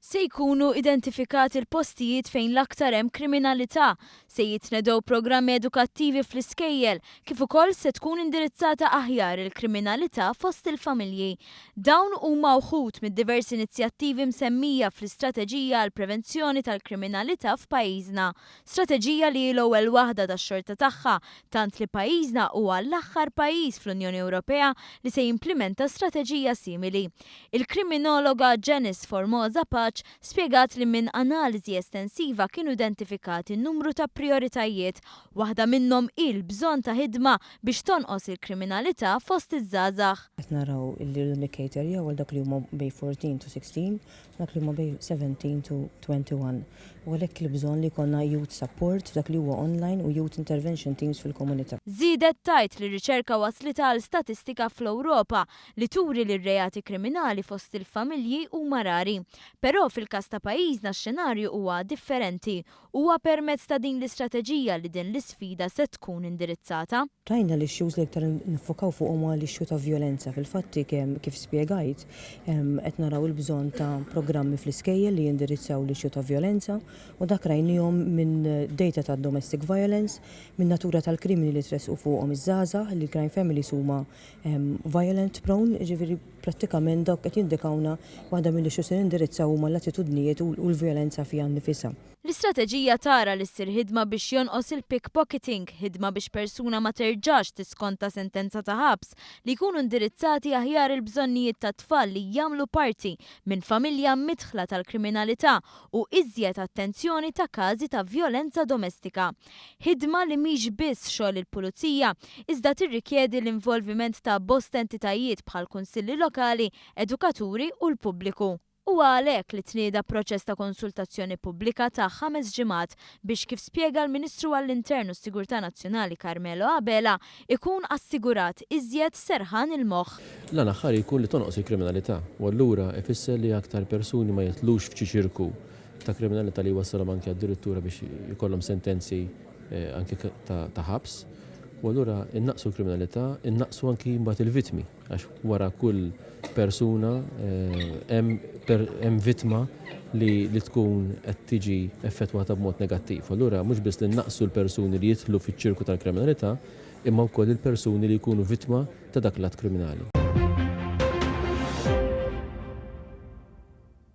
Se jkunu identifikati l-postijiet fejn l-aktar hemm kriminalità, se jitnedew programmi edukattivi fl-iskejjel, kif ukoll se tkun indirizzata aħjar il-kriminalità fost il-familji. Dawn huma wħud mid-diversi inizjattivi msemmija fl-Istrateġija għall-Prevenzjoni tal-Kriminalità f'pajjiżna. Strateġija li hi l-ewwel waħda tax-xorta tagħha, tant li pajjiżna huwa l-aħħar pajjiż fl-Unjoni Ewropea li se jimplimenta strateġija simili. Il-kriminologa Janice Formosa Pace spjegat li minn analiżi estensiva kienu identifikati numru ta' prijoritajiet, waħda minnhom hi l-bżonn ta' ħidma biex tonqos il-kriminalità fost iż-żgħażagħ. Qed naraw illi l-nikkaterjaw għal dawk li huma bejn 14 to 16 u dawk li huma bejn 17 to 21. U għalhekk il-bżonn li jkollna youth support f'dak li huwa online u youth intervention teams fil-komunità. Żiedet tgħid li r-riċerka wasslitha għal statistika fl-Ewropa li turi li r-reati kriminali fost il-familji huma rari. Però fil-każ ta' pajjiżna x-xenarju huwa differenti. Huwa permezz ta' din l-istrateġija li din l-isfida se tkun indirizzata. Rajna l-issues li iktar niffokaw fuqhom huwa l-issue ta' vjolenza. Fil-fatt kif spjegajt, qed naraw il-bżonn ta' programmi fl-iskejjel li jindirizzaw l-issue ta' vjolenza u dak rajnihom minn data ta' domestic violence, min-natura tal-krimini li tressqu fuqhom iż-żgħażagħ, li l-crime families huma violent prone, jiġifieri prattikament dawk qed jindikawna waħda mill-issues li nindirizzaw huma l-attitudnijiet u l-vjolenza fiha nnifisha. L-istrateġija tara li ssir ħidma biex jonqos il-pickpocketing, ħidma biex persuna ma terġax tiskonta sentenza ta' ħabs, li jkunu indirizzati aħjar il-bżonnijiet tat-tfal li jagħmlu parti minn familja midħla tal-kriminalità u iżjed attenzjoni ta' każi ta' vjolenza domestika. Ħidma li mhix biss xogħol il-Pulizija, iżda tirrikjedi l-involviment ta' bosta entitajiet bħal kunsilli lokali, edukaturi u l-pubbliku. Huwa għalhekk li tnieda proċess ta' konsultazzjoni pubblika ta' ħames ġimgħat biex kif spjega l-Ministru għall-Intern u s-Sigurtà Nazzjonali Carmelo Abela, ikun assigurat iżjed serħan il-moħħ. L-għan aħħari jkun li tonqos il-kriminalità u allura ifisser li aktar persuni ma jidħlux f'xi ċirku ta' kriminalità li jwassalhom anke addirittura biex ikollhom sentenzi anke ta' ħabs. U allura innaqqsu l-kriminalità, innaqqsu anki mbagħad il-vittmi għax wara kull persuna hemm vittma li li tkun qed tiġi effettwata b'mod negattiv. Allura mhux biss li nnaqqsu l-persuni li jidħlu fiċ-ċirku tal-kriminalità imma wkoll il-persuni li jkunu vittma ta' dak l-att kriminali.